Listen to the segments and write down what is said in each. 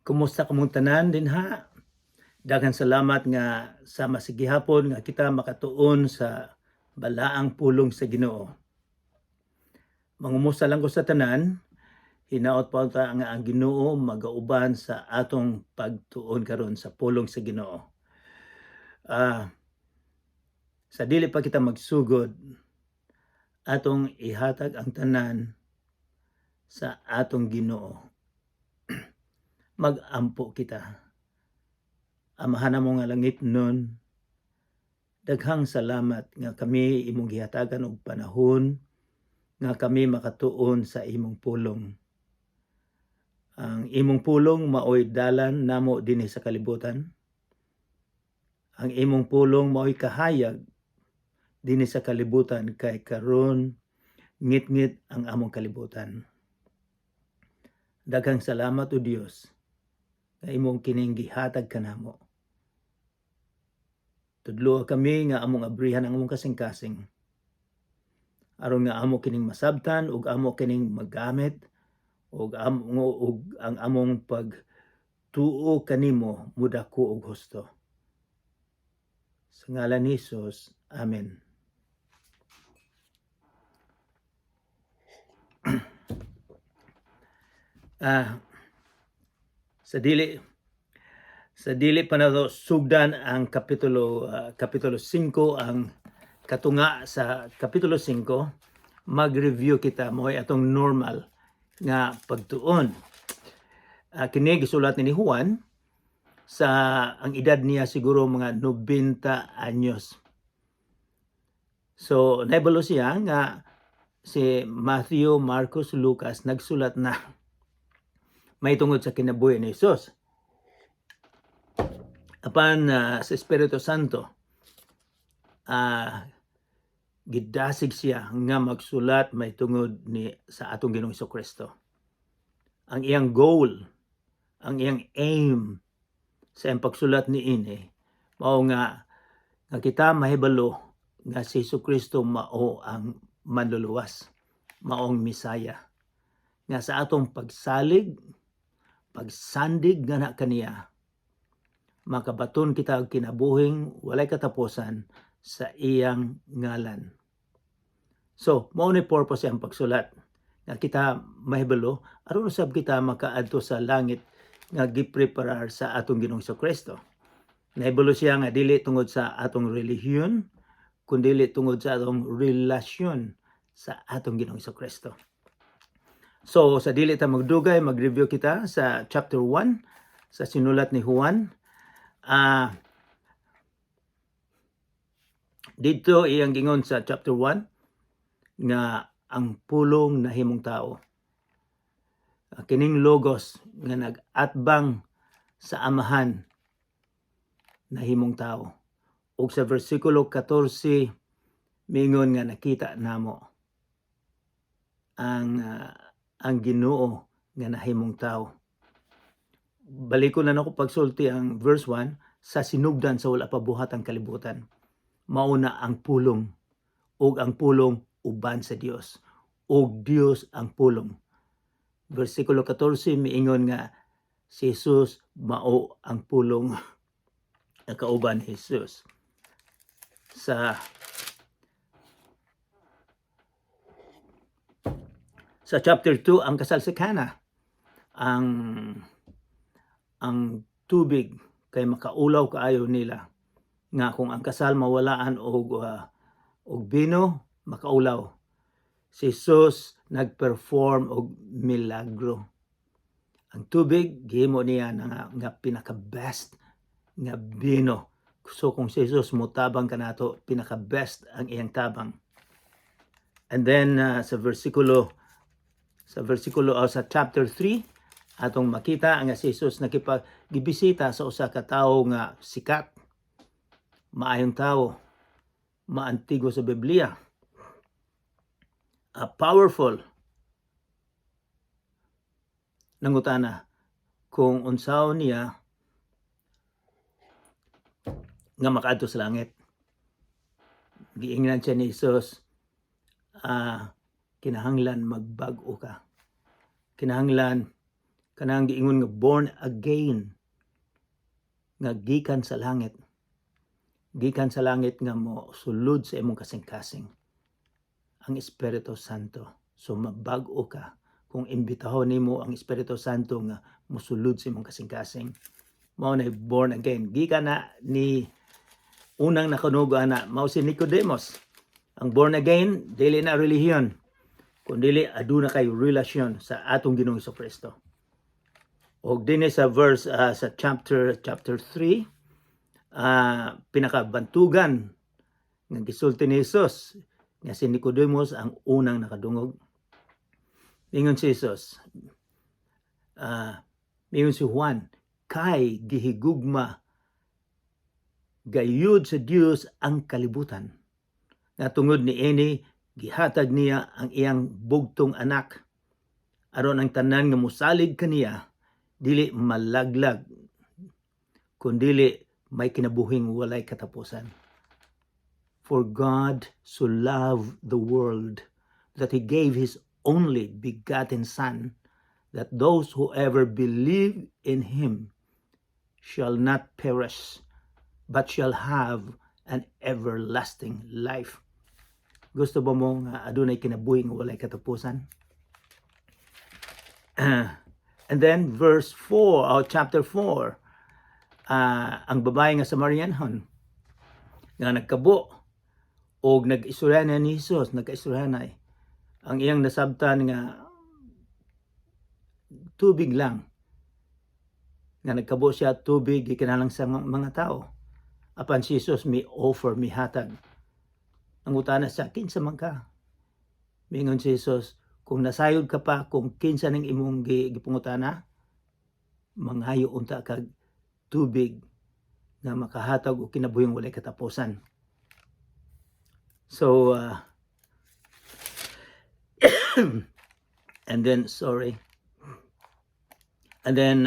Kumusta kamong tanan dinha? Daghang salamat nga sama sa gihapon nga kita makatuon sa balaang pulong sa Ginoo. Mangumusta lang ko sa tanan, hinaot pa ta nga ang Ginoo magauban sa atong pagtuon karon sa pulong sa Ginoo. Sa dili pa kita magsugod, atong ihatag ang tanan sa atong Ginoo. Magampo kita. Amahan namo nga langitnon, daghang salamat nga kami imong gihatagan og panahon nga kami makatuon sa imong pulong. Ang imong pulong maoy dalan namo dinhi sa kalibutan. Ang imong pulong maoy kahayag dinhi sa kalibutan kay karon ngitngit ang among kalibutan. Daghang salamat, o Dios, nga imong kining gihatag kanamo. Tudloa kami nga among abrihan ang among kasing-kasing aron nga amo kining masabtan ug amo kining magamit ug amo ug ang among pagtuo kanimo mudako og husto. Sa ngalan ni Jesus. Amen. Sa dili pa nato sugdan ang kapitulo 5, ang katunga sa kapitulo 5, mag-review kita, mo'y atong normal nga pagtuon. Kini gisulat ni Juan sa ang edad niya siguro mga 90 anyos. So nahibalo siya nga si Matthew, Marcos, Lucas nagsulat na may tungod sa kinabuhi ni Jesus. Apan sa Espiritu Santo, gidasig siya nga magsulat may tungod ni sa atong Ginoong Kristo. Ang iyang goal, ang iyang aim sa iyang pagsulat ni ini, mao nga nga kita mahibalo nga si Hesus Kristo mao ang manluluwas, maong Misaya. Nga sa atong pagsalig, pagsandig nga na kaniya, makabaton kita og kinabuhing walay katapusan sa iyang ngalan. So, mao ni purpose ang pagsulat nga kita mahibalo aron usab kita makaadto sa langit nga gipreparar sa atong Ginoong Kristo. Nahibalo siya nga dili tungod sa atong relihiyon, kundi tungod sa atong relasyon sa atong Ginoong Kristo. So, sa dili ta magdugay, mag-review kita sa chapter 1 sa sinulat ni Juan. Dito iyang gingon sa chapter 1 nga ang pulong nahimong tao. Kining logos nga nag-atbang sa Amahan nahimong tao. Ug sa versikulo 14 mingon nga nakita namo ang Ginoo nga nahimong tao. Balikon na nako pagsulti ang verse 1: sa sinugdan, sa wala pa buhat ang kalibutan, mauna ang pulong, ug ang pulong uban sa Dios, ug Dios ang pulong. Versikulo 14 miingon nga si Jesus mao ang pulong nga kauban ni Jesus. Sa chapter 2, ang kasal sa Cana, ang tubig kay makaulaw kaayo nila nga kung ang kasal mawalaan og bino, makaulaw. Si Jesus nagperform og milagro. Ang tubig gihimo niya nga pinaka best nga bino. So kung si Jesus motabang kanato, pinaka best ang iyang tabang. And then sa versikulo o sa chapter 3, atong makita nga si Jesus nakipag gibisita sa usa ka tawo nga sikat, maayong tawo, maantigo sa Biblia, powerful. Nangutana kung unsaon niya nga makaadto sa langit. Giingnan siya ni Jesus, kinahanglan magbag-o ka. Kinahanglan Kanang giingon nga born again nga gikan sa langit. Gikan sa langit nga mo sulod sa imong kasing-kasing. Ang Espiritu Santo. So mabag-o ka kung imbitahon nimo ang Espiritu Santo nga mosulod sa imong kasing-kasing. Mao na born again. Gikan na ni unang nakadungog ana mao si Nicodemus. Ang born again dili na relihiyon kundi aduna kay relasyon sa atong Ginoong Kristo. Og dinhi sa verse sa chapter chapter 3, pinakabantugan nga gisulti ni Jesus nga si Nicodemus ang unang nakadungog. Ingon si Jesus, ingon si Juan, kay gihigugma gayud sa Dios ang kalibutan. Nga tungod ni ini gihatag niya ang iyang bugtong anak aron ang tanan nga mosalig kaniya dili malaglag kundili may kinabuhing walay katapusan. For God so loved the world that he gave his only begotten Son, that those who ever believe in him shall not perish, but shall have an everlasting life. Gusto ba mo nga adunay kinabuhi nga walay katapusan? And then verse 4 or chapter 4, ang babae nga Samarianhon nga nagkabo og nag-istorya ni Jesus, nagkaistorya na eh. Ang iyang nasabtan nga tubig lang nga nagkabo siya tubig gikinahanglan sa mga tao. Apan si Jesus mi offer, mihatag. Nangutana siya, "Kinsa man ka?" Mingon si Jesus, "Kung nasayod ka pa kung kinsa ning imong gipangutana, manghayo unta kag tubig nga makahatag og kinabuhing walay katapusan." So, and then, sorry. And then,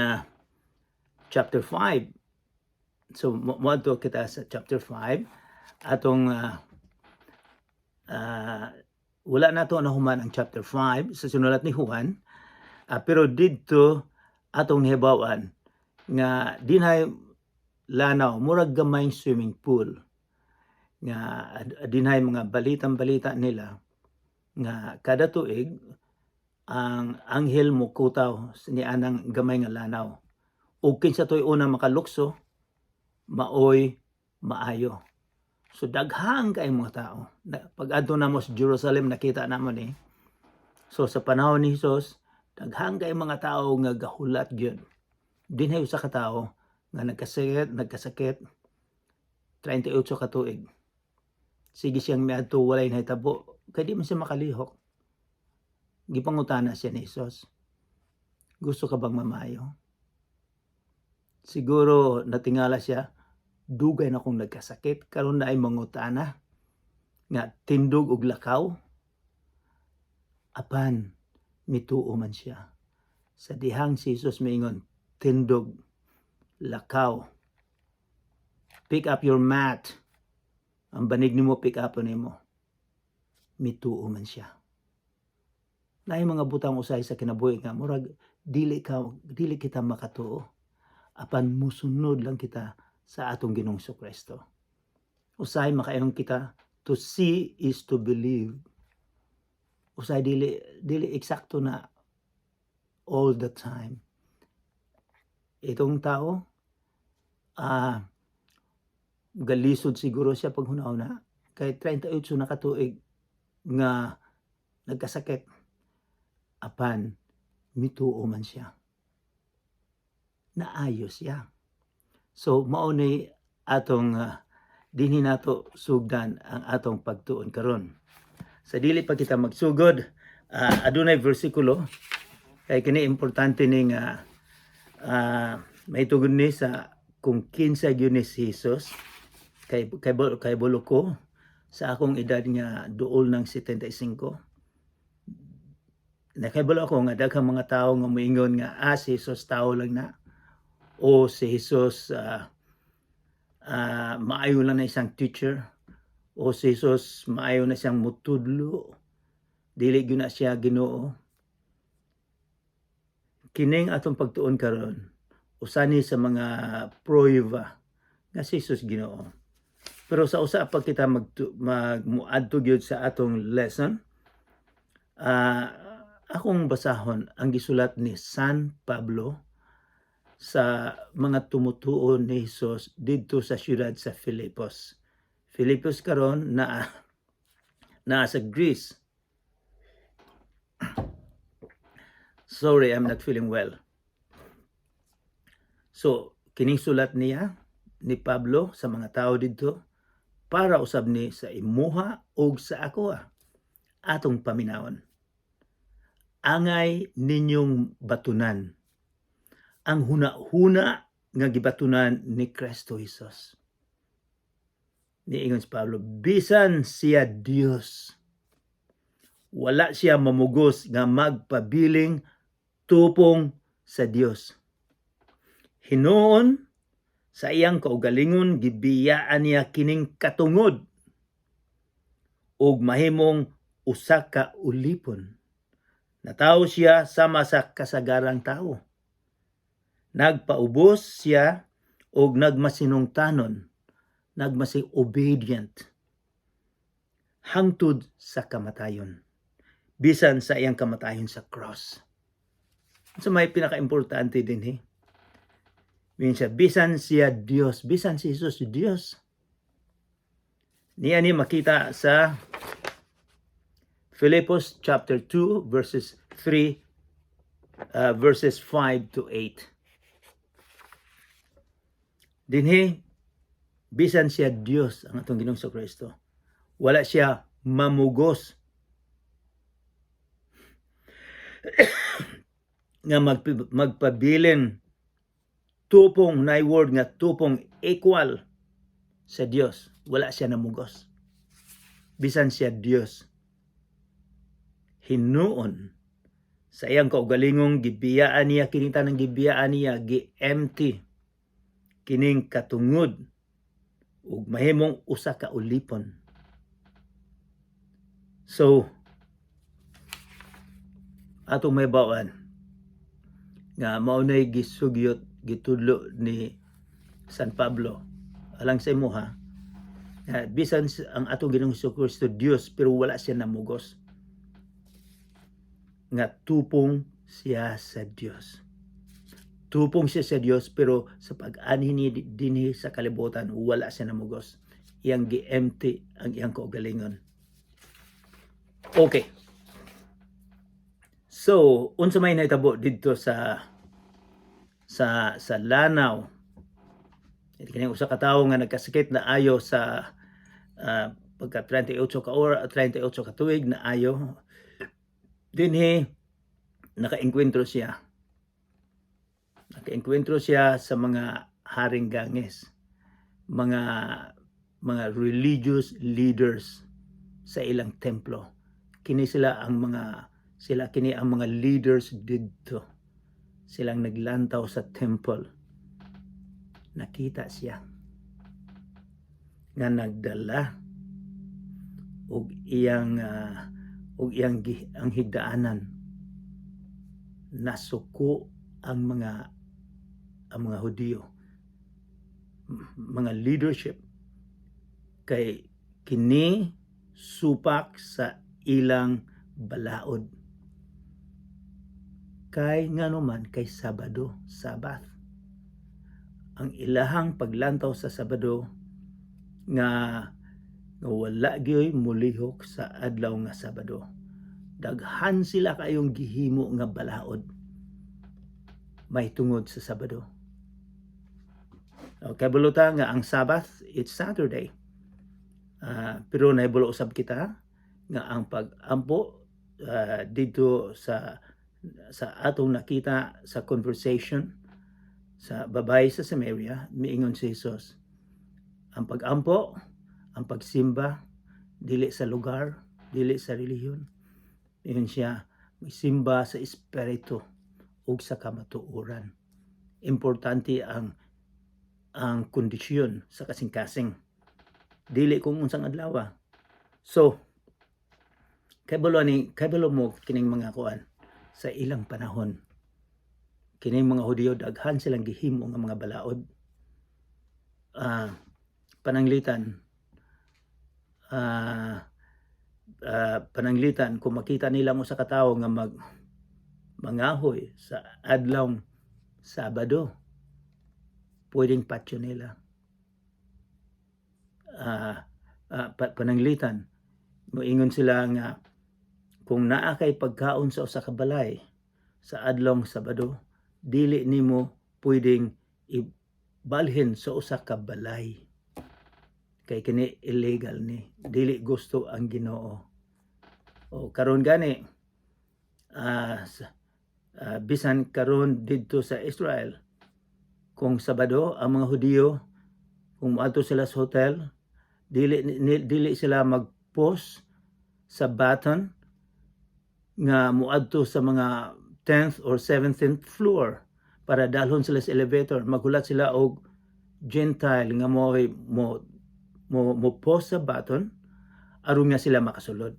chapter 5. So, moadto kita sa chapter 5. Atong, wala na to nahuman ang chapter 5 sa sinulat ni Juan. Pero didto atong nahibaw-an nga dinhay lanaw, murag gamay swimming pool nga dinhay mga balitang-balita nila nga kada tuig ang anghel mokutaw ni anang gamay nga lanaw ug kinsa to'y unang makalukso maoy maayo. So daghang kay mga tao. Pag adto namo sa Jerusalem, nakita namo ni. So sa panahon ni Jesus, daghang kay mga tao nga gahulat gyud. Dinhay usa ka tawo nga nagkasakit, nagkasakit 38 ka tuig. Sige siyang miadto, walay nahitabo kay di man siya makalihok. Gipangutana siya ni Jesus, "Gusto ka bang mamayo?" Siguro natingala siya, dugay na akong nagkasakit, karon na ay mangutana nga tindog og lakaw. Apan mituo man siya. Sa dihang si Jesus miingon, "Tindog, lakaw. Pick up your mat. Ang banig nimo, pick up nimo." Mituo man siya. Naay mga butang usay sa kinabuhi nga murag dili kita makatuo. Apan musunod lang kita sa atong Ginoong Kristo. Usay makaingon kita, "To see is to believe." Usay dili eksakto na all the time. Itong tao, galisod siguro siya paghuna-huna kay 38 na katuig nga nagkasakit, apan mituo man siya. Naayo siya. So mao ni atong dinhi nato sugdan ang atong pagtuon karon. Sa dili pa kita magsugod, adunay bersikulo kay kini importante ni nga mahitungod ni sa kung kinsa gyud ni si Jesus kay kabalo ko sa akong edad nga duol ng 75, nakahibalo ako nga daghang mga tao nga moingon nga si Jesus tao lang na o si Jesus maayo lang na isang teacher o si Jesus maayo na siyang mutudlo, dili gyud na siya Ginoo. Kining atong pagtuon karon usa ni sa mga pruweba nga si Jesus Ginoo. Pero sa usa pa kita mag muadto gyud sa atong lesson, akong basahon ang gisulat ni San Pablo sa mga tumutuo ni Jesus didto sa siyudad sa Filipos. Filipos karon naa naa sa Greece. Sorry, I'm not feeling well. So, kining sulat niya ni Pablo sa mga tao didto para usab ni sa imuha ug sa akoa atong paminawon. Angay ninyong batunan ang huna-huna nga gibatunan ni Kristo Jesus. Niingon si Pablo, bisan siya Dios, wala siya mamugos nga magpabiling tupong sa Dios. Hinuon sa iyang kaugalingon, gibiyaan niya kining katungod ug mahimong usa ka ulipon. Natawo siya sama sa kasagarang tawo. Nagpaubos siya og nagmasinungtanon, nagmasi obedient hangtod sa kamatayon. Bisan sa iyang kamatayon sa cross. So may pinaka-importante dinhi. Minsan, bisan siya Dios, bisan si Jesus Dios. Niya ni makita sa Filipos chapter 2 verses 3, verses 5 to 8. Dinhi bisan siya Dios ang atong Ginoong Kristo, wala siya mamugos nga magpabilin tupong, na word nga tupong, equal sa Dios. Wala siya namugos. Bisan siya Dios. Hinuon sa iyang kaugalingong gibiyaan niya kini tanang, gibiyaan niya, gi-empty kining katungod ug mahimong usa ka ulipon. So atong mahibaw-an nga mao nay gisugyot, gitudlo ni San Pablo alang sa imuha nga bisan ang atong Ginoong Kristo Dios, pero wala siya namugos nga tupong siya sa Dios. Tupong siya sa Dios, pero sa pag-anhi ni dinhi sa kalibutan, wala siya namugos. Iyang gi-empty ang iyang kaugalingon. Okay. So, unsa may nahitabo didto sa Lanaw? Kini usa ka tawo nga nagkasakit na ayo sa pagka 38 ka ora, 38 ka tuig na ayo. Dinhi nakaengkwentro siya. Nakaengkwentro siya sa mga haring ganges, mga religious leaders sa ilang templo. Kini sila ang mga sila kini ang mga leaders didto. Silang naglantaw sa temple. Nakita siya nga nagdala og iyang ang higdaanan. Nasuko ang mga Hudiyo, mga leadership, kay kini supak sa ilang balaod. Kay ngano man? Kay Sabado, Sabbath. Ang ilahang paglantaw sa Sabado nga wala gyoy mulihok sa adlaw nga Sabado. Daghan sila kayong gihimo nga balaod may tungod sa Sabado. Okay, kabalo ta nga ang Sabbath, it's Saturday. Pero nahibalo usab kita nga ang pag-ampo dito sa atong nakita sa conversation sa babae sa Samaria, miingon si Jesus, ang pag-ampo, ang pagsimba, dili sa lugar, dili sa relihiyon. Ingon siya, simba sa espiritu ug sa kamatuoran. Importante ang kondisyon sa kasing-kasing. Dili kung unsang adlaw. So, kabalo ni kabalo mo kining mga kuan sa ilang panahon. Kining mga Hudiyo, daghan silang gihimo nga mga balaod. Pananglitan kung makita nila mo sa katawo nga mag mangahoy sa adlawng Sabado, pwedeng patyo nila. Pananglitan moingon sila nga kung naa kay pagkaon sa usa ka balay sa adlawng Sabado, dili nimo pwedeng ibalhin sa usa ka balay kay kini illegal ni, dili gusto ang Ginoo. O karon gani, bisan karon didto sa Israel, kung Sabado, ang mga Hudiyo, kung moadto sila sa hotel, dili sila mag-post sa button nga moadto sa mga 10th or 17th floor para dalhon sila sa elevator. Maghulat sila og Gentile nga mo post sa button aron nga sila makasulod,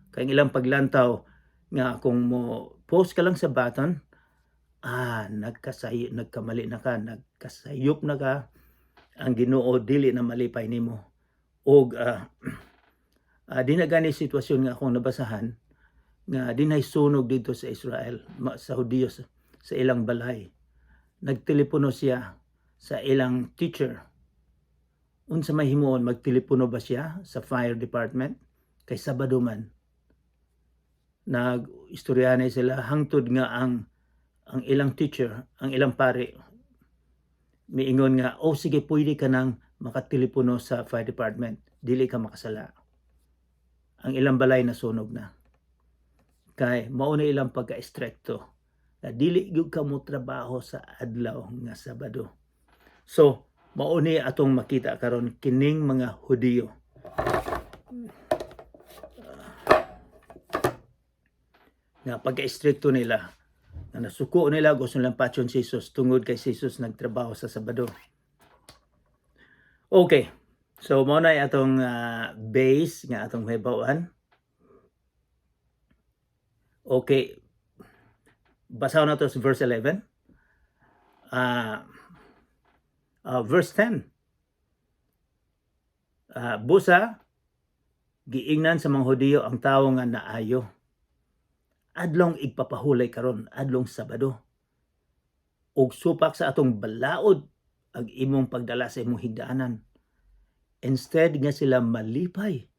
kay ang ilang paglantaw nga kung mo post ka lang sa button, nagkamali na ka, nagkasayop na ka, ang Ginoo dili na malipay nimo. Og di na gani sitwasyon nga akong nabasahan nga dinay sunog dito sa Israel, sa Hudiyo, sa ilang balay. Nagtelepono siya sa ilang teacher, unsa may himuon, magtelepono ba siya sa fire department kay Sabado man? Nag istoryahan sila hangtod nga ang ilang teacher, ang ilang pare, miingon nga, "Oh sige, pwede ka nang makatelepono sa fire department, dili ka makasala." Ang ilang balay nasunog na. Kay mao na ilang pagka-istrikto na dili gyud ka mo trabaho sa adlaw nga Sabado. So mao ni atong makita karon, kining mga Hudiyo nga pagka-istrikto nila nga nasuko nila, gusto nilang patyon si Jesus tungod kay si Jesus nagtrabaho sa Sabado. Okay. So mao na atong base nga atong mahibaw-an. Okay. Basahon nato sa verse 11. Verse 10. Busa giingnan sa mga Hudiyo ang tawo nga naayo. "Adlong igpapahulay karon, adlong Sabado. Ug supak sa atong balaod ang imong pagdala sa imong higdaanan." Instead nga sila malipay.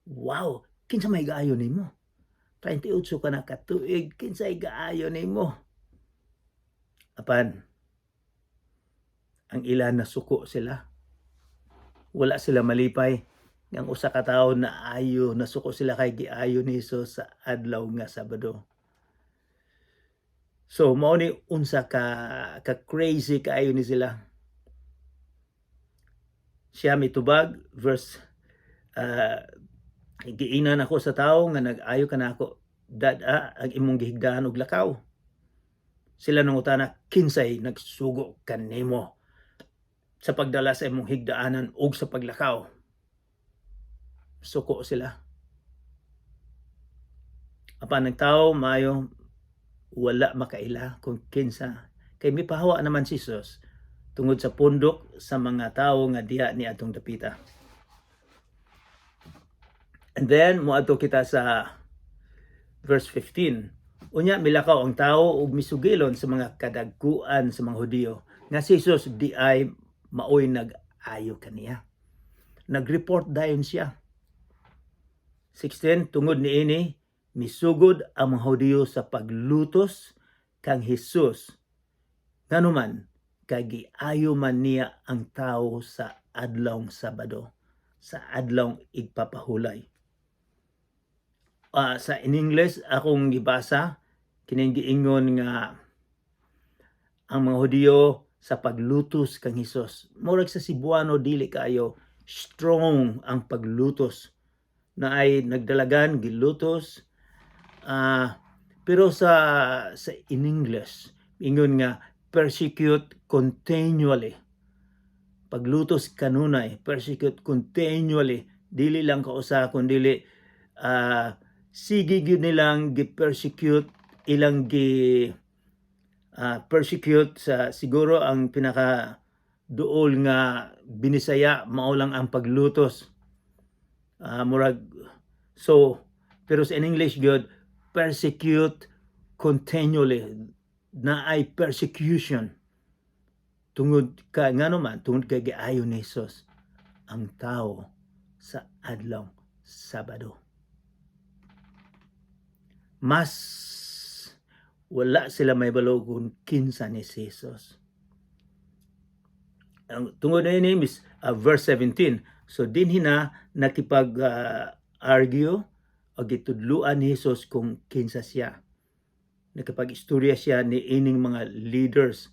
"Wow, kinsa may gaayo nimo? 38 ka na katuig, kinsay gaayo nimo?" Apan ang ilan, nasuko sila. Wala sila malipay ng usa ka tawo na ayo, nasuko sila kay giayo ni Jesus sa adlaw nga Sabado. So mao ni unsa ka crazy kaayo ni sila. Siya mitubag, verse "Giingnan ako sa tawo nga nag-ayo kanako, 'Dad-a ang imong gihigdaan og lakaw.' Sila nangutana, 'Kinsay nagsugo kanimo sa pagdala sa imong higdaanan ug sa paglakaw?' Suko sila. Apan ang tao maayo, wala makaila kung kinsa. Kay mipahawa naman si Jesus tungod sa pundok sa mga tawo nga diha ni atong dapita. And then moadto kita sa verse 15. Unya milakaw ang tao ug misugilon sa mga kadagkuan sa mga Hudiyo nga si Jesus diay maoy nag-ayo kaniya. Nag-report dayon siya. 16. Tungod niini, misugod ang mga Hudiyo sa paglutos kang Jesus nganuman kay giayo man niya ang tao sa adlawng Sabado, sa adlawng igpapahulay. Sa in English akong gibasa, kining giingon nga ang mga Hudiyo sa paglutos kang Hesus. Murag sa Cebuano, dili kaayo strong ang paglutos na ay nagdalagan gilutos, pero sa in English ingon nga persecute continually, paglutos kanunay, persecute continually, dili lang kausa kundi sige gyud nilang gi-persecute, ilang gi Persecute sa siguro ang pinaka duol nga Binisaya mao lang ang paglutos. Murag so, pero sa in English good, persecute continually, naay persecution tungod ka, ngano man, tungod kay giayo ni Jesus ang tao sa adlaw Sabado. Mas wala sila mahibalo kung kinsa ni si Jesus. Ang tungod na ini is verse 17. So dinhi na nakipag argue o gitudluan ni Jesus kung kinsa siya. Nakipag-istorya siya ni ining mga leaders,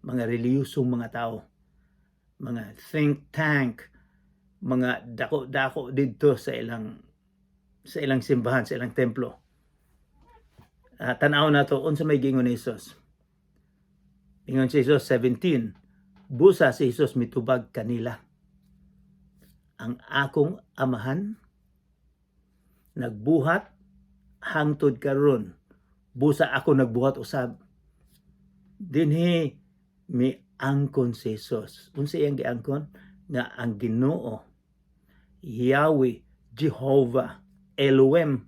mga reliyosong mga tao, mga think tank, mga dako-dako didto sa ilang simbahan, sa ilang templo. Tanaw nato unsa may giingon ni Jesus. Ingon si Jesus 17, busa si Jesus mitubag kanila. "Ang akong Amahan nagbuhat hangtod karon, busa ako nagbuhat usab." Dinhi mi angkon si Jesus. Unsa iyang giangkon? Nga ang Ginoo, Yahweh, Jehovah, Elohim.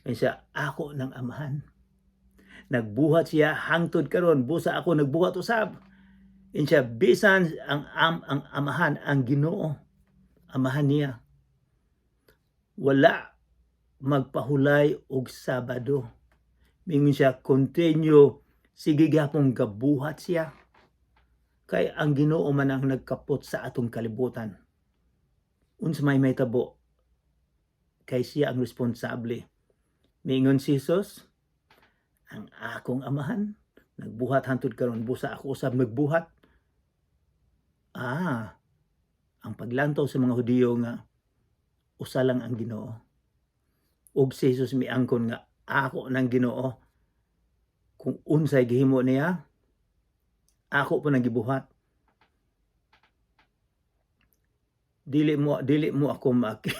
Siya, "Ako ng Amahan. Nagbuhat siya hangtod karon, busa ako nagbuhat usab." Siya, bisan ang Amahan, ang Ginoo, Amahan niya, wala magpahulay og Sabado. Mingon siya, continue, sige gapong gabuhat siya. Kay ang Ginoo man ang nagkapot sa atong kalibutan. Unsa may mahitabo, kay siya ang responsable. Mingon si Jesus, "Ang akong Amahan nagbuhat hantod karon, busa ako usab nagbuhat." Ang paglantaw sa mga Hudiyo nga usa lang ang Ginoo. Ug si Jesus miangkon nga ako ng Ginoo, kung unsay gihimo niya, ako po nang gibuhat. Dili mo ako maaki.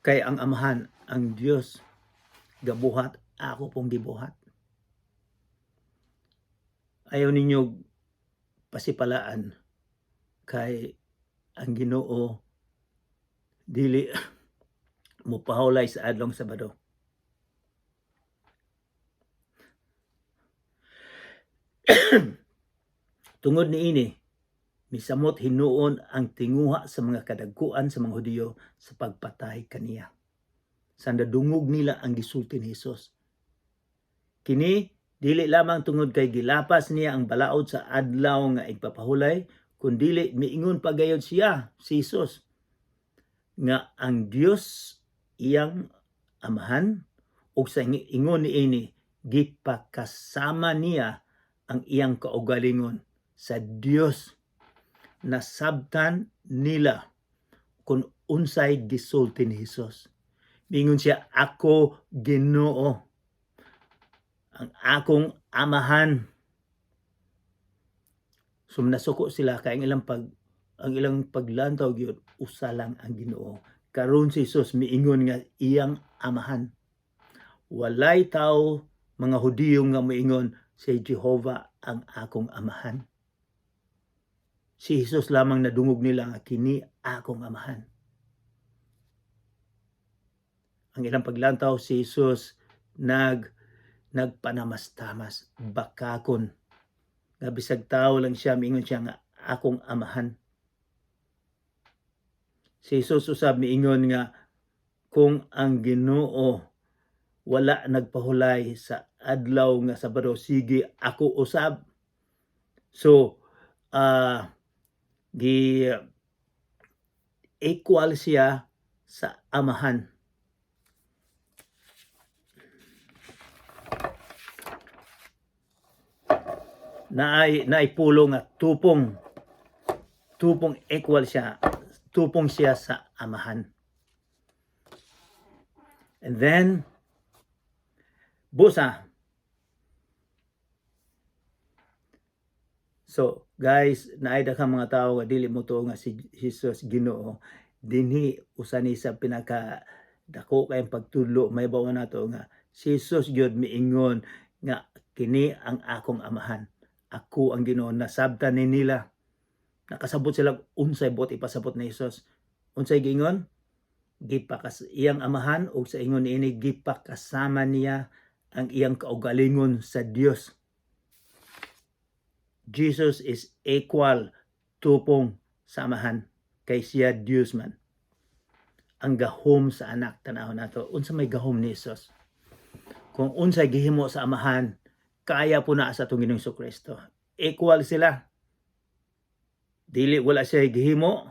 Kay ang Amahan, ang Dios, gabuhat, ako pong gibuhat. Ayaw ninyo pasipalaan kay ang Ginoo dili mopahulay sa adlong Sabado. Tungod niini, misamot hinuon ang tinguha sa mga kadagkuan sa mga Hudiyo sa pagpatay kaniya, sa nadungog nila ang gisulti ni Hesus. Kini dili lamang tungod kay gilapas niya ang balaod sa adlaw nga igpapahulay, kundili miingon pa gayod siya, si Hesus, nga ang Dios iyang Amahan, ug sa ingon niini gipakasama niya ang iyang kaugalingon sa Dios. Nasabtan nila kung unsay gisulti ni Hesus. Mingon siya, "Ako Ginoo, ang akong Amahan." So nasuko sila kay ang ilang paglantaw gyud usa lang ang Ginoo. Karon si Jesus miingon nga iyang Amahan. Walay tao, mga Hudiyo, nga miingon si Jehovah ang akong Amahan. Si Jesus lamang nadungog nila nga kini akong Amahan. Ang ilang paglantaw, si Jesus nagpanamastamas, bakakon nga bisag tao lang siya, miingon siya nga akong Amahan. Si Jesus usab miingon nga kung ang Ginoo wala nagpahulay sa adlaw nga Sabado, sige ako usab. So gi equal siya sa Amahan. Naay pulo nga tupong, tupong equal siya, tupong siya sa Amahan. And then busa. So, guys, naay ka mga tao nga dili mo tuo nga si Jesus Ginoo. Dinhi usa ni sa pinaka dako kayong pagtudlo mahibaw nato nga si Jesus gyud miingon nga kini ang akong Amahan. Ako ang Ginoo. Nasabtan ni nila. Nakasabot sila unsay buot ipasabot ni Jesus. Unsay giingon? Gipakas iyang Amahan og sa ingon niini gipakasama niya ang iyang kaugalingon sa Dios. Jesus is equal, tupong sa Amahan kay siya Dios man. Ang gahom sa Anak, tan-awon nato unsa may gahom ni Jesus. Kung unsay gihimo sa Amahan, kaya po na sa atong Ginoong Kristo. Equal sila. Dili wala siya gihimo.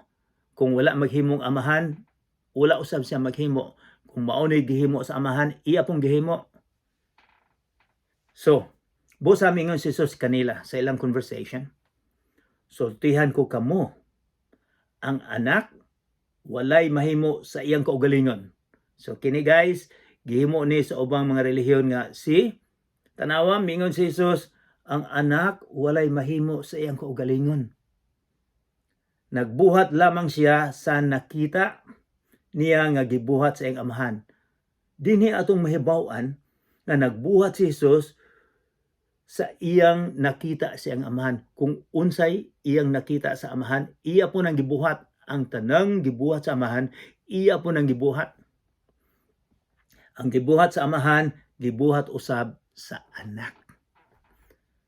Kung wala maghimong Amahan, wala usab siya maghimo. Kung mao ni gihimo sa Amahan, iya pong gihimo. So, busa mingon si Jesus kanila sa ilang conversation. "Sultihan ko kamo, ang Anak walay mahimo sa iyang kaugalingon." So kini, guys, gihimo ni sa ubang mga relihiyon nga si tanawa, mingon si Jesus, ang Anak walay mahimo sa iyang kaugalingon. Nagbuhat lamang siya sa nakita niya nga gibuhat sa iyang Amahan. Dinhi atong mahibaw-an nga nagbuhat si Jesus sa iyang nakita sa iyang Amahan. Kung unsay iyang nakita sa Amahan, iya po nang gibuhat. Ang tanang gibuhat sa Amahan, iya po nang gibuhat. Ang gibuhat sa Amahan, gibuhat usab sa Anak.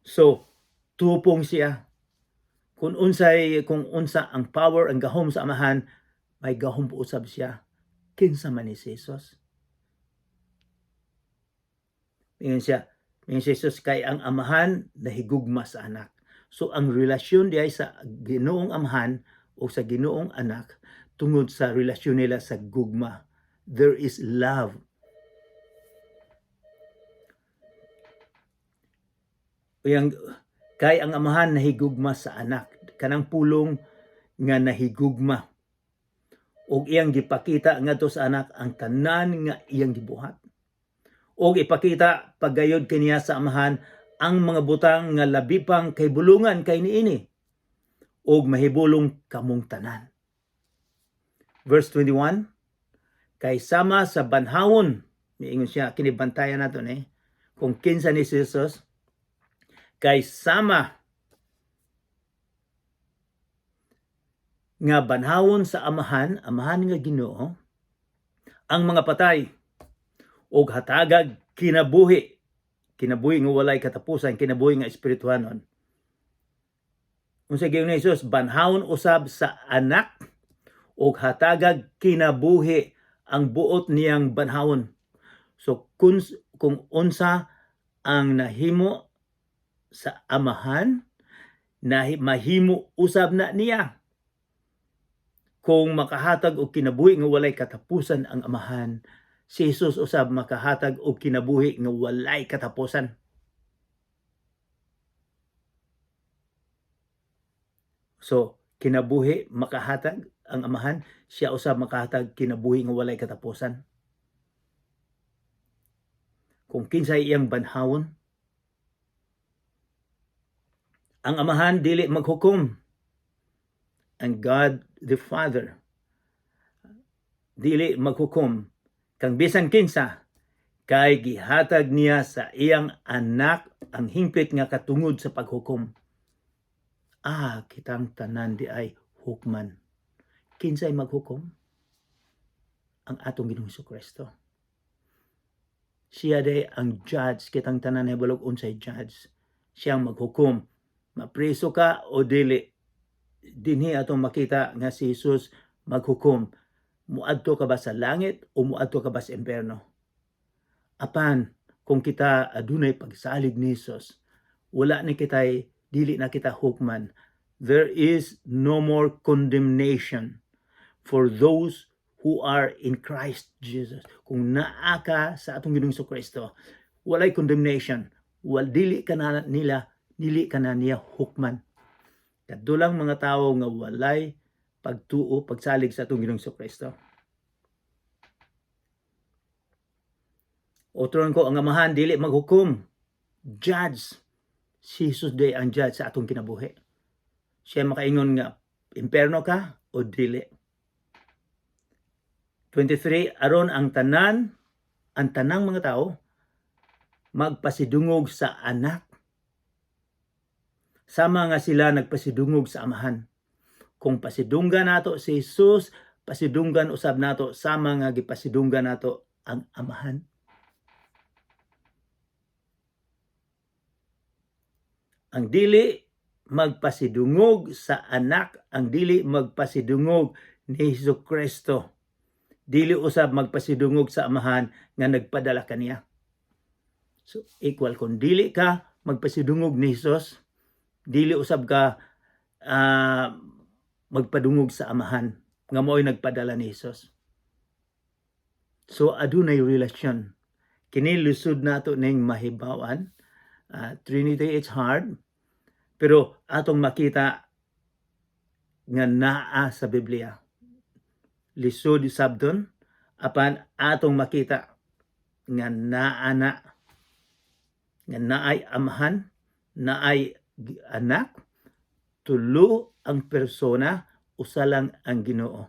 So, tupong siya. Kung unsa ang power, ang gahom sa Amahan, may gahom po usab siya. Kinsa man ni si Jesus? Ingon siya, si Jesus, kay ang Amahan nahigugma sa Anak. So ang relasyon diay sa Ginoong Amahan o sa Ginoong Anak tungod sa relasyon nila sa gugma. There is love. Yang kay ang Amahan nahigugma sa Anak, kanang pulong nga nahigugma, ug iyang gipakita ngadto sa Anak ang tanan nga iyang gibuhat. Ug ipakita pagayod kaniya sa Amahan ang mga butang nga labi pang kay bulungan kay niini, ug mahibulong kamong tanan. Verse 21, kay sama sa banhawon, miingon siya, kini bantayan nato ni kung kinsa ni si Jesus. Kay sama nga banhawon sa Amahan, Amahan nga Ginoo, ang mga patay og hatagag kinabuhi, kinabuhi nga walay katapusan, kinabuhi nga espirituhanon. Unsa giingon ni Jesus? Banhawon usab sa Anak og hatagag kinabuhi ang buot niyang banhawon. So kung unsa ang nahimo sa Amahan, na mahimo usab na niya. Kung makahatag og kinabuhi nga walay katapusan ang Amahan, si Jesus usab makahatag og kinabuhi nga walay katapusan. So, kinabuhi makahatag ang Amahan, siya usab makahatag kinabuhi nga walay katapusan. Kung kinsay iyang banhawon, ang Amahan dili maghukom. And God the Father dili maghukom kang bisan kinsa kay gihatag niya sa iyang Anak ang hingpit nga katungod sa paghukom. Ah, kitang tanan di ay hukman. Kinsay maghukom? Ang atong Ginoong Kristo. Siya day ang judge. Kitang tanan nahibalog unsay judge. Siya ang maghukom. Mapriso ka o dili. Dinhi atong makita nga si Jesus maghukom. Muadto ka ba sa langit o muadto ka ba sa impyerno? Apan kung kita adunay pagsalig ni Jesus, wala ni kitay, dili na kita hukman. There is no more condemnation for those who are in Christ Jesus. Kung naa ka sa atong Ginoong Kristo, walay condemnation. Wal dili ka na nila, dili ka na niya hukman. Kadulang mga tawo nga walay pagtuo, pagsalig sa atong Ginoong Kristo. Otron ko, ang Amahan dili maghukom. Judge. Si Jesus day ang judge sa atong kinabuhi. Siya makaingon nga imperno ka o dili. 23, aron ang tanang mga tao magpasidungog sa Anak sama nga sila nagpasidungog sa Amahan. Kung pasidunggan nato si Jesus, pasidunggan usab nato sama nga gipasidunggan nato ang Amahan. Ang dili magpasidungog sa Anak, ang dili magpasidungog ni Hesus Kristo, dili usab magpasidungog sa Amahan nga nagpadala kaniya. So equal, kung dili ka magpasidungog ni Jesus, dili usab ka magpadungog sa Amahan nga mao'y nagpadala ni Jesus. So adunay relasyon. Kini lisod nato ning mahibaw-an. Trinity, it's hard. Pero atong makita nga naa sa Biblia. Lisod sabton, apan atong makita nga naa na, nga naay Amahan, naay Anak, tulo ang persona, usa lang ang Ginoo.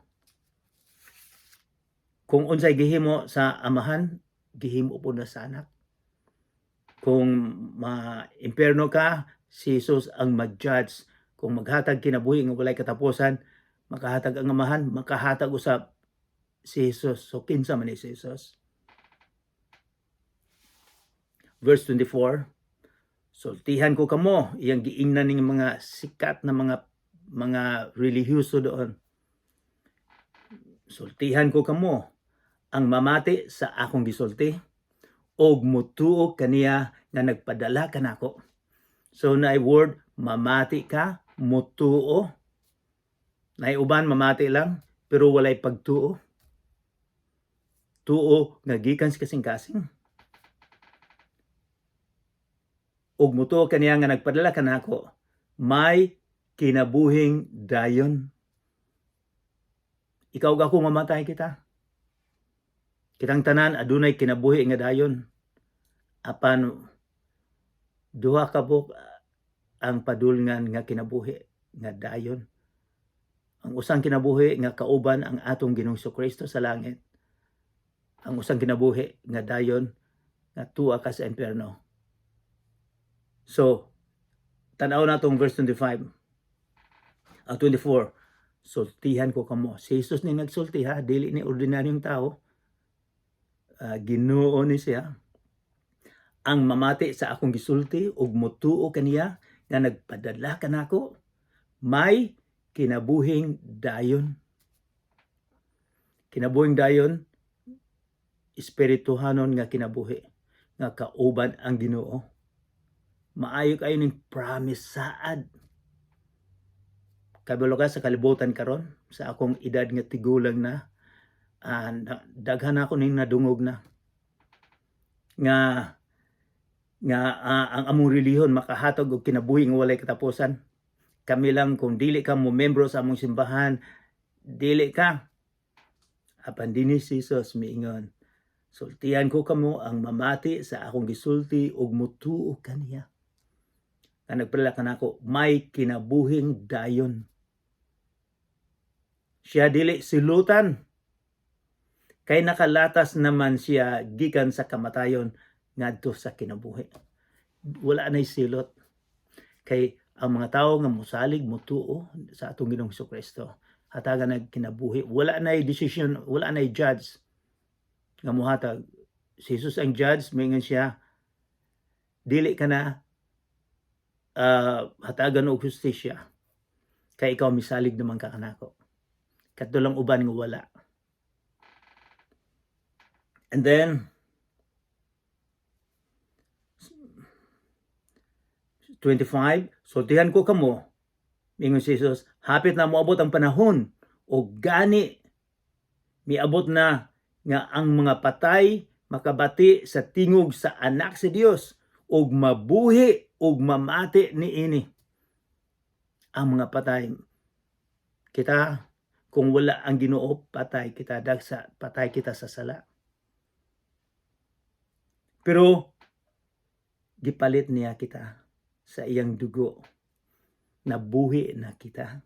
Kung unsay gihimo sa Amahan, gihimo po na sa Anak. Kung ma-impierno ka, si Jesus ang mag-judge. Kung maghatag kinabuhi nga walay katapusan, makahatag ang Amahan, makahatag usab si Jesus. So kinsa man ni si Jesus? Verse 24, "Sultihan ko kamo," iyang giingnan ning mga sikat na mga relihiyoso doon. "Sultihan ko kamo, ang mamati sa akong gisulti og mutuo kaniya nga nagpadala kanako." So naay word, mamati ka, mutuo. Naay uban mamati lang pero walay pagtuo. Tuo nga gikan sa kasing-kasing. "Og mutuo kaniya nga nagpadala kanako, may kinabuhing dayon." Ikaw ug ako, mamatay kita. Kitang tanan adunay kinabuhi nga dayon. Apan duha ka buok ang padulngan nga kinabuhi nga dayon. Ang usang kinabuhi nga kauban ang atong Ginoong Kristo sa langit. Ang usang kinabuhi nga dayon nga tuwa ka sa impyerno. So, tanaw natong verse 25. Ang 24, "Sultihan ko kamo." Si Jesus ni nagsulti ha, dili ni ordinaryong tao. Ginoo ni siya. "Ang mamati sa akong gisulti ug mutuo kaniya nga nagpadala kanako, may kinabuhing dayon." Kinabuhing dayon, espirituhanon nga kinabuhi nga kauban ang Ginoo. Maayo kayo ning promise saad. Kabalo ka sa kalibutan karon, sa akong edad nga tigulang na, daghan ako ning nadungog na nga nga ang among relihiyon makahatag og kinabuhi nga walay katapusan. Kami lang, kung dili ka mo membro sa among simbahan, dili ka. Apan dinhi si Jesus miingon, "Sultihan ko kamo, ang mamati sa akong gisulti ug mutuo kaniya nga nagpadala kanako, may kinabuhing dayon. Siya dili silutan kay nakalatas naman siya gikan sa kamatayon ngadto sa kinabuhi." Wala nay silot kay ang mga tawo nga mosalig, motuo sa atong Ginoong Kristo, hatagan nag kinabuhi. Wala nay decision, wala nay judge nga muhatag. Si Jesus ang judge. Mingon siya, dili ka na hatagan og hustisya kay ikaw misalig naman ka kanako. Kadto lang uban nga wala. And then 25, "Sultihan ko kamo," mingon si Jesus, "hapit na moabot ang panahon o gani miabot na nga ang mga patay makabati sa tingog sa Anak sa Dios ug mabuhi ug mamati niini." Ang mga patay, kita, kung wala ang Ginoo, patay kita, dagsa, patay kita sa sala. Pero gipalit niya kita sa iyang dugo. Nabuhi na kita.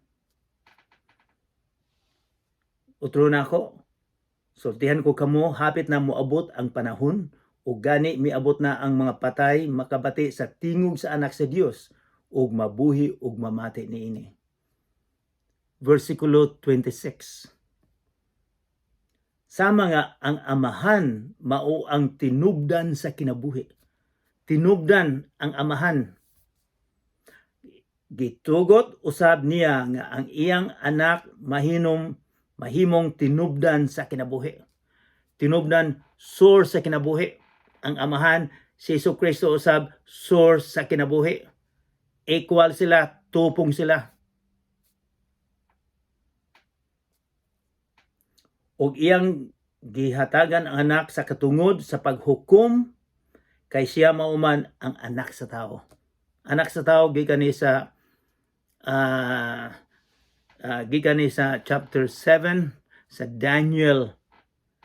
Utro na ako. Sultihan ko kamo, hapit na moabot ang panahon ug gani miabot na ang mga patay makabati sa tingog sa Anak sa Dios ug mabuhi ug mamati niini. Versikulo 26. Sama nga ang Amahan mao ang tinubdan sa kinabuhi. Tinubdan ang Amahan. Gitugot usab niya nga ang iyang Anak mahimong tinubdan sa kinabuhi. Tinubdan, source sa kinabuhi. Ang Amahan, si Jesu Kristo usab source sa kinabuhi. Equal sila, tupong sila. Og iyang gihatagan ang Anak sa katungod sa paghukom kay siya mauman ang Anak sa Tao. Anak sa Tao gikan ni sa chapter 7 sa Daniel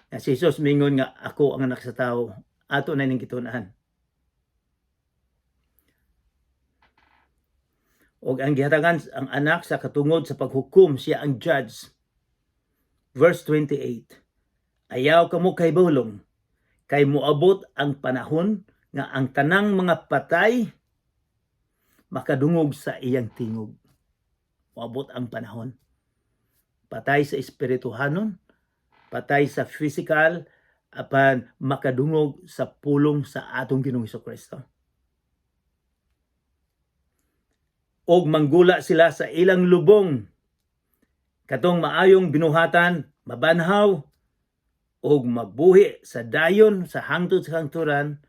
nga si Jesus mingon nga, "Ako ang Anak sa Tao." Ato na ning gitun-an. Og ang gihatagan ang Anak sa katungod sa paghukom, siya ang judge. Verse 28. Ayaw kamo kahibulong kay moabot ang panahon nga ang tanang mga patay makadungog sa iyang tingog. Moabot ang panahon. Patay sa espirituhanon, patay sa physical, apan makadungog sa pulong sa atong Ginoong Kristo. Og manggula sila sa ilang lubong. Katong maayong binuhatan, mabanhaw, og mabuhi sa dayon sa hangtod sa hangturan,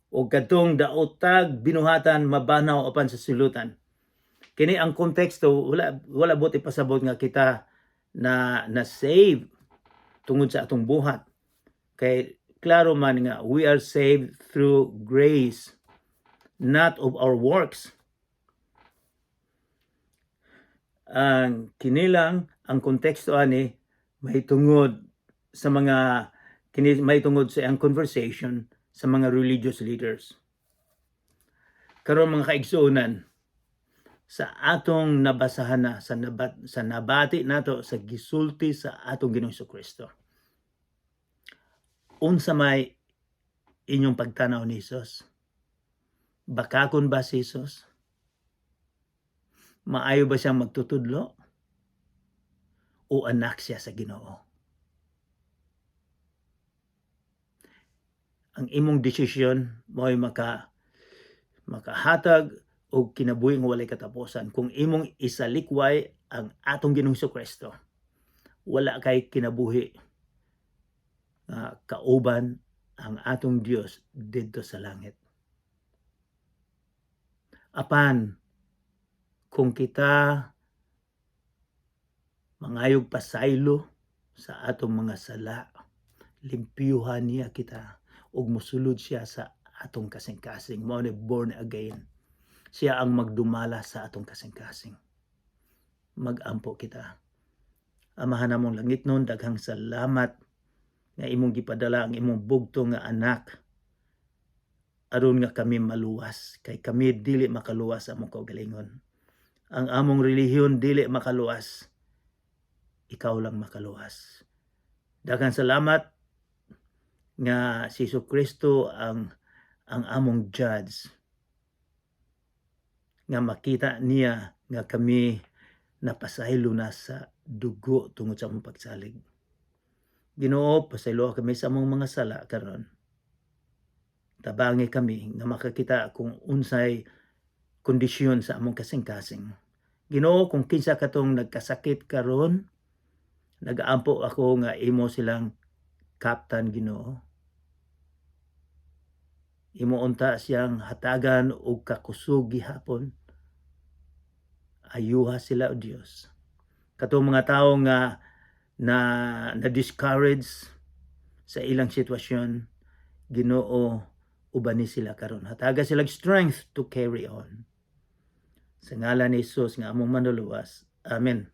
og kadtong daotag binuhatan mabanhaw apan sa silutan. Kini ang konteksto, wala buot ipasabot nga kita na na save tungod sa atong buhat. Kay klaro man nga we are saved through grace, not of our works. Ang kinilang ang konteksto ani may tungod sa mga kini, may tungod sa ang conversation sa mga religious leaders. Karon, mga kaigsuonan, sa atong nabasahan na sa nabati nato sa gisulti sa atong Ginoong Kristo. Unsa may inyong pagtanaw ni Jesus? Bakakon ba si Jesus? Maayo ba siyang magtutudlo? O anak siya sa Ginoo? Ang imong desisyon mo'y makahatag og kinabuhi nga walay katapusan. Kung imong isalikway ang atong Ginoong Kristo, wala kay kinabuhi nga kauban ang atong Dios didto sa langit. Apan kung kita mangayog pasaylo sa atong mga sala, limpyuhan niya kita ug mosulod siya sa atong kasing-kasing. Mao ni born again. Siya ang magdumala sa atong kasing-kasing. Magampo kita. Amahan namong langitnon, daghang salamat nga imong gipadala ang imong bugto nga Anak aron nga kami maluwas, kay kami dili makaluwas sa among kaugalingon. Ang among relihiyon dili makaluwas. Ikaw lang makaluwas. Daghang salamat nga si Jesu Kristo ang among judge, nga makita niya nga kami napasaylo na sa dugo tungod sa among pagsalig. Ginoo, pasaylo kami sa among mga sala karon. Tabangi kami nga makakita kung unsay kondisyon sa among kasing-kasing. Ginoo, kung kinsa katong nagkasakit karon, nagaampo ako nga imo silang kaptan, Ginoo. Imo unta siyang hatagan og kakusog gihapon. Ayuha sila, o Dios. Katong mga tawo nga na na discourage sa ilang sitwasyon, Ginoo, ubani sila karon. Hataga sila strength to carry on. Sa ngalan ni Jesus nga among Manluluwas. Amen.